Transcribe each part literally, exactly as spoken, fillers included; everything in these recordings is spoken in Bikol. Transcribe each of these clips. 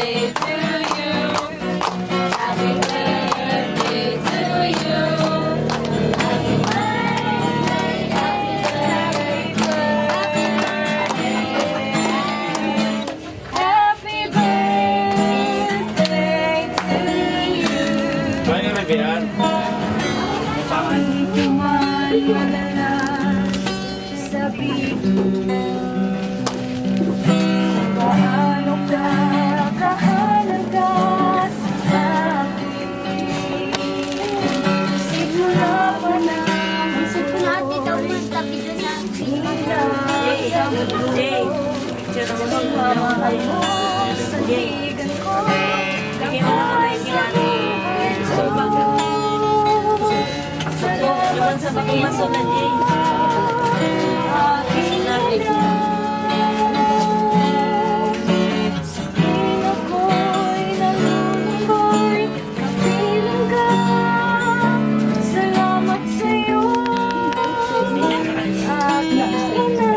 Happy birthday to you. Ay, ano ba yan? Paano ko man madalas sabihin kung gaano ka kahalaga sa akin? Simula pa lang sa Ate daw, magtabi doon na. Jay, Jay, picture mo. Jay, bigyan mo na yung ginagawa. Doon sa pagkamaso na, Jay. Kapiling ka, salamat sa'yo, aking ina.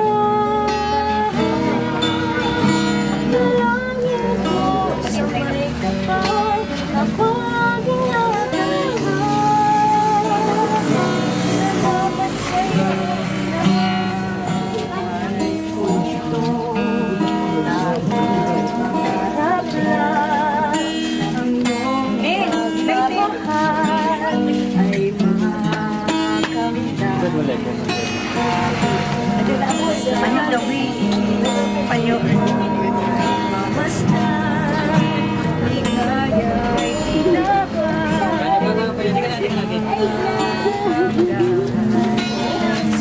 Dalangin ko sa may kapal, kapag inatubang. Salamat sa'yo, ina.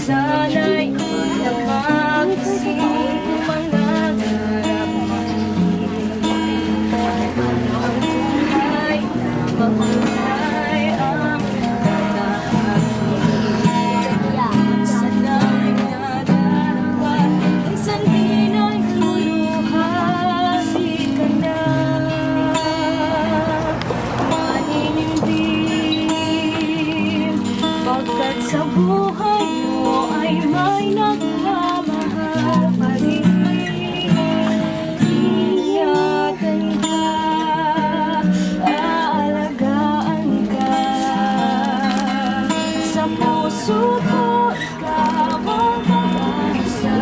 Sana'y lamang kasi mangarap. Ang tunay na makulay ang pagkaakit. Sana'y nadarapa, minsan di nagluluha, di ka na maninindim, pagkat sa buhay mo ay may nagmamahal pa rin. Ingatan ka, aalagaan ka, sa puso ko ikaw ang pag-asa.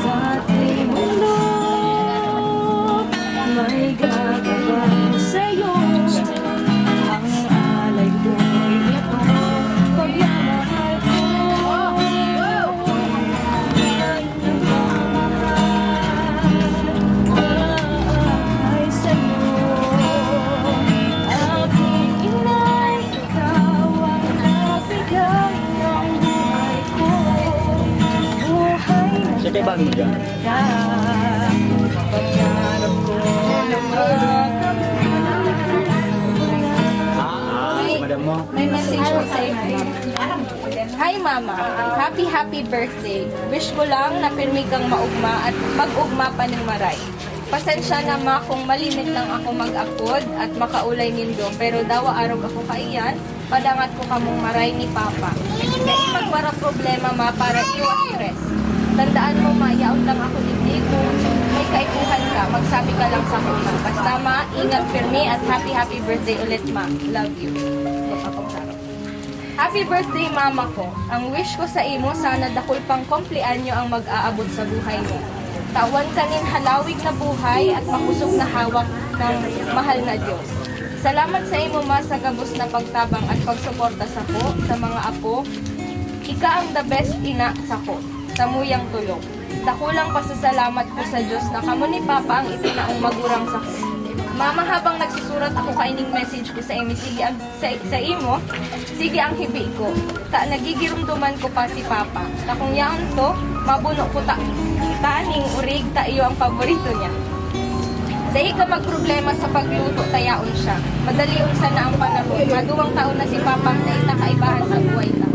Sa ating mundo, may gagabay sa'yo. Ang alay ko'y ito, pagmamahal ko. Ay sa'yo, aking inay, ikaw ang nabigay ng buhay ko. Buhay na Sa kaibahan mo dyan? Pangarap ko na makamit. Ah, ah, si madam mo? May message ko sa inyo. Hi, Mama. Happy, happy birthday. Wish ko lang na pirmi kang maugma at mag-ugma pa ning maray. Pasensya na, Ma, kung malimit lang ako mag-apod at makaulay nindo, pero dawa arog ako kaiyan, padangat ko kamong maray ni Papa. Dai magparaproblema, Ma, para iwas stress. Tandaan mo, Ma, yaon lang ako digdi. Kung may kaipuhan ka, magsabi ka lang sako, Ma. Basta, Ma, ingat pirmi at happy, happy birthday ulit, Ma. Love you. Happy birthday, mama ko. Ang wish ko sa imo, sana dakul pang kumpleanyo ang mag-aabot sa buhay mo. Tawan ka nin halawig na buhay at makosog na hawak ng mahal na Diyos. Salamat sa imo, ma, sa gabos na pagtabang at pagsuporta sako, sa mga apo. Ika ang the best ina sako, samuyang tulong. Dakulang pasasalamat ko sa Diyos na kamo ni Papa ang itinaong magurang sako. Mama, habang nagsusurat ako kaining message ko sa imo, sige ang, sa, sa imo, sige ang hibi ko. Ta nagigiromdoman ko pa si Papa. Ta kung yaon to, mabuno ko ta, ta ning urig ta iyo ang paborito niya. Dai ka magproblema sa pagluto ta yaon siya. Madalion sana ang panahon. Maduwang taon na si Papa ang dai ta kaibahan sa buhay ta.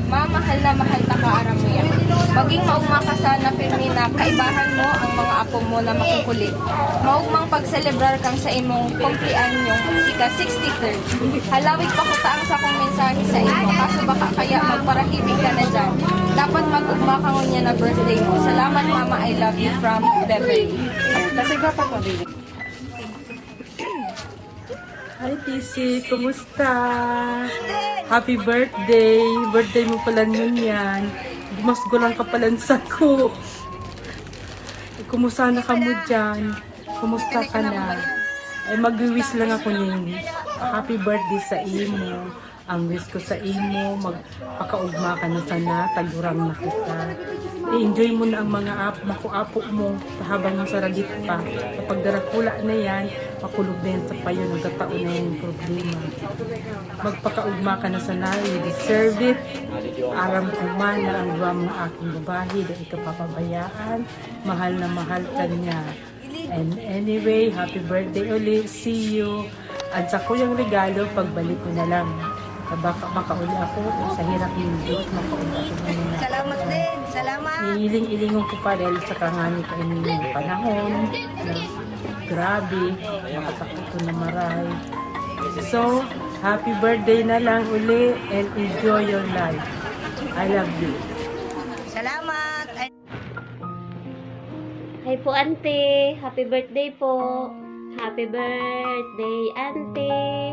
Ma, mahal na mahal ta ka, aram mo yan. Maging maugma ka sana, pirmi na kaibahan mo ang mga apo mo na makukulit. Maugmang pagselebrar kang sa imong kumpleanyong ika-sixty-third. Halawig pa kuta ang sakong mensahe sa imo, kaso baka kaya magparahibi ka na diyan. Dapat mag-ugma ka ngunyan na birthday mo. Salamat, Mama, I Love you from Beverly. Kasi gapa ko, baby. Hi, T C. Kumusta? Happy birthday. Birthday mo pala ngunyan. Gumasgulan ka pala sa ko. Kumusta na ka mo dyan? Kumusta ka na? Eh, mag-wish lang ako ning happy birthday sa imo. Ang wish ko sa imo, magpakaugma ka na sana, tagurang na kita. I-enjoy mo na ang mga ap-, makuapo mo sa habang sa radit pa. Kapag darakula na yan, makulog na yan sa payo, nagkataon na yan yung problema. Magpakaugma ka na sana, you deserve it. Aram ko man na ang duwa mga aking babae, dahil ka papabayaan, mahal na mahal ka niya. And anyway, happy birthday ulit. See you. At sa kuyang regalo, pagbalik ko na lang. Baka makauli ako sa hirap ng Diyos, makauli ako ng mga Salamat din. Salamat. Iiling-ilingon ko pa dahil sa kangani kayo ng panahon. Na, grabe, makatakot ko na maray. So, happy birthday na lang uli and enjoy your life. I love you. Salamat. Hi po, Auntie. Happy birthday po. Happy birthday, Auntie.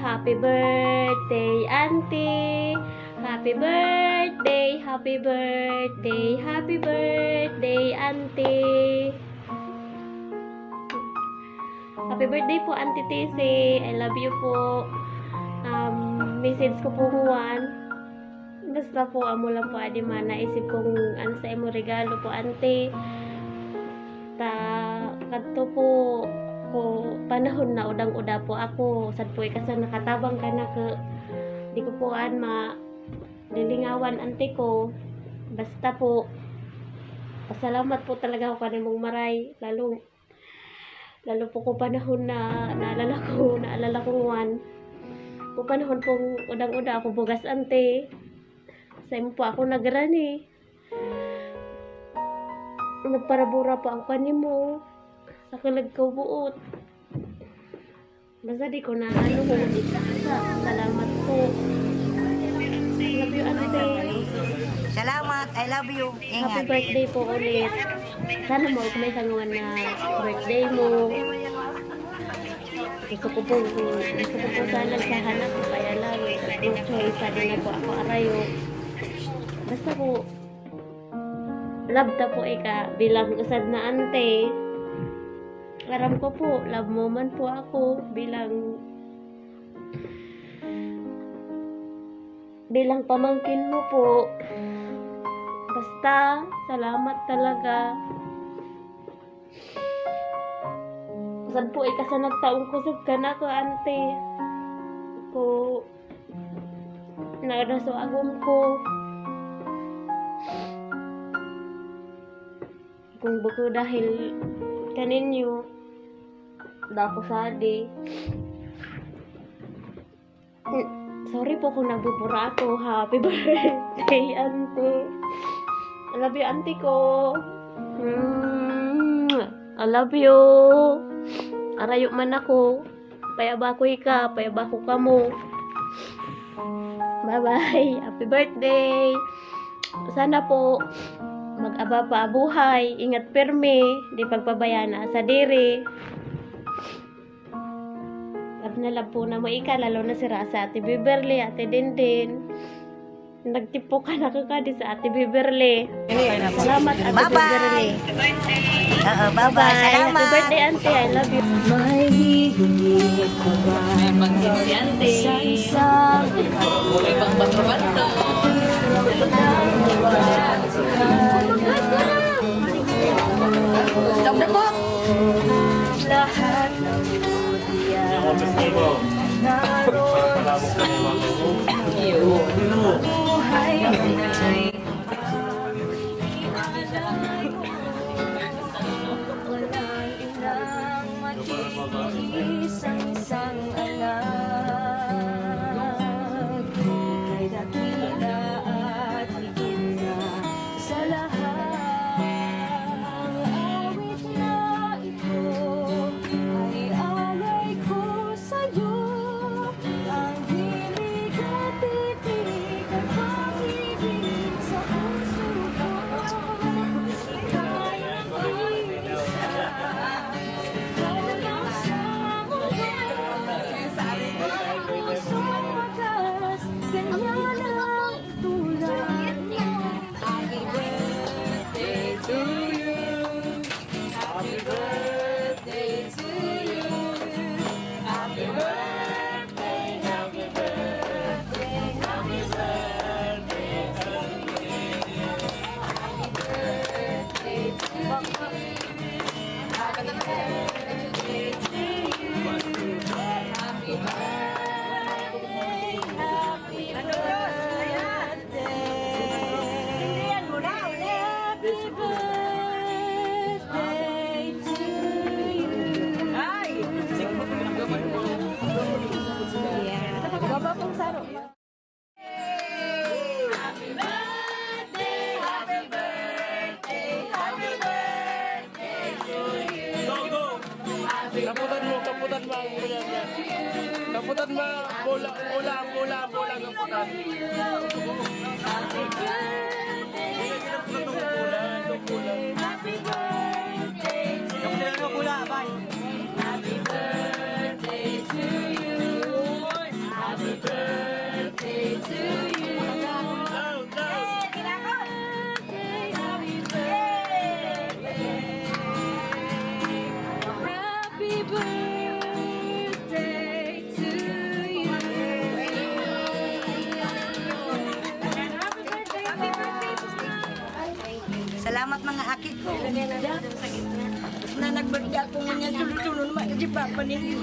Happy birthday, Auntie. Happy birthday, happy birthday, happy birthday, Auntie. Happy birthday po, Auntie T C. I love you po. Um, message ko po, Juan. Basta po, amo lang po, adi man, naisip kong ano sa imo regalo po, Auntie. Ta, kadto po, ko, panahon na udang-uda po ako. Sad po ika sa nakatabang ka na ko. Di ko po an ma, lilingawan, Auntie ko. Basta po, pasalamat po talaga ako kanimong maray. Lalo, lalo po ko panahon na naalala ko, naalala ko, Juan. Ko panahon pong udang-uda ako, bugas, Auntie. Sa imo po ako nagrani. Nagparabura pa ako kanimo. Sa kalag ko buot. Basta di ko na ano ko. Sa-, salamat po. Love you, Auntie. Salamat. I love you. Happy Ingat. Birthday po ulit. Sana mo may sanguan na birthday mo. Gusto ko po, gusto ko po sana sa hanap ko, kaya lang, no choice, sabi na po ako, arayo. Basta po, love ta po ika bilang usad na ante. Aram ko po, love mo man po ako bilang, bilang pamangkin mo po. Basta, salamat talaga. Sad po ika sa nagtaong kusog ka na ko, ante. Ko, naraso agom ko. Kung bako dahil kaninyo, dako sadi. Sorry po kung nagbubura ako. Happy birthday, auntie. I love you, auntie ko. Mm, I love you. Arayo man ako. Payaba ko ika, payaba ko kamo. Bye-bye. Happy birthday. Sana po, mag-aba pa buhay. Ingat pirmi. Di pagpabayaan na sa diri. Love na love po na mo ika, lalo na si Rasa, Ate Beverly, Ate Dindin. Nagtipo ka na ka kadi sa Ate Beverly. Salamat, Ate Bye-bye. Beverly. Oo, bye-bye. Bye-bye. Happy Salamat. Birthday, Auntie. I love you. May hihingit ka ba? May pag-, si Auntie. Isang-isang May pang bato-bato. Stop the clock. Lahat ng Buhay na walang inang mag-iisang-isang anak. Ika'y dakila at higit na sa lahat. Ang awit na ito ay alay ko sa'yo. Ang hilig at ibig at pag-ibig Kaputan mo, kaputan mo ang kuya niya. Kaputan mo, bola, bola, bola, bola, kaputan. Bola, bola. Happy birthday to you. Happy birthday to you. Happy birthday to you. Happy birthday. Happy birthday to you. Happy birthday. Salamat, mga aki ko. Na nagbagda ako ngunyan, sunod-sunod naman si Papa ninyo.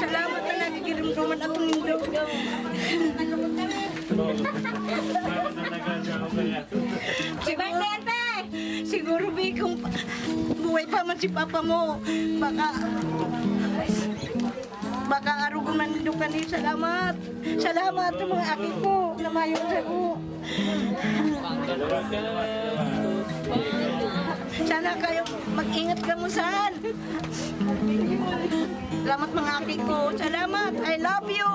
Salamat na nagigirumduman ako nindo. Happy birthday, ante! Siguro, Bi, kung buhay pa man si Papa mo, baka, baka arugon man nindo kani. Salamat. Salamat sa mga aki ko na mayong saro. Sana kayo mag-ingat kamo saan. Salamat, mga aki ko. Salamat. I love you.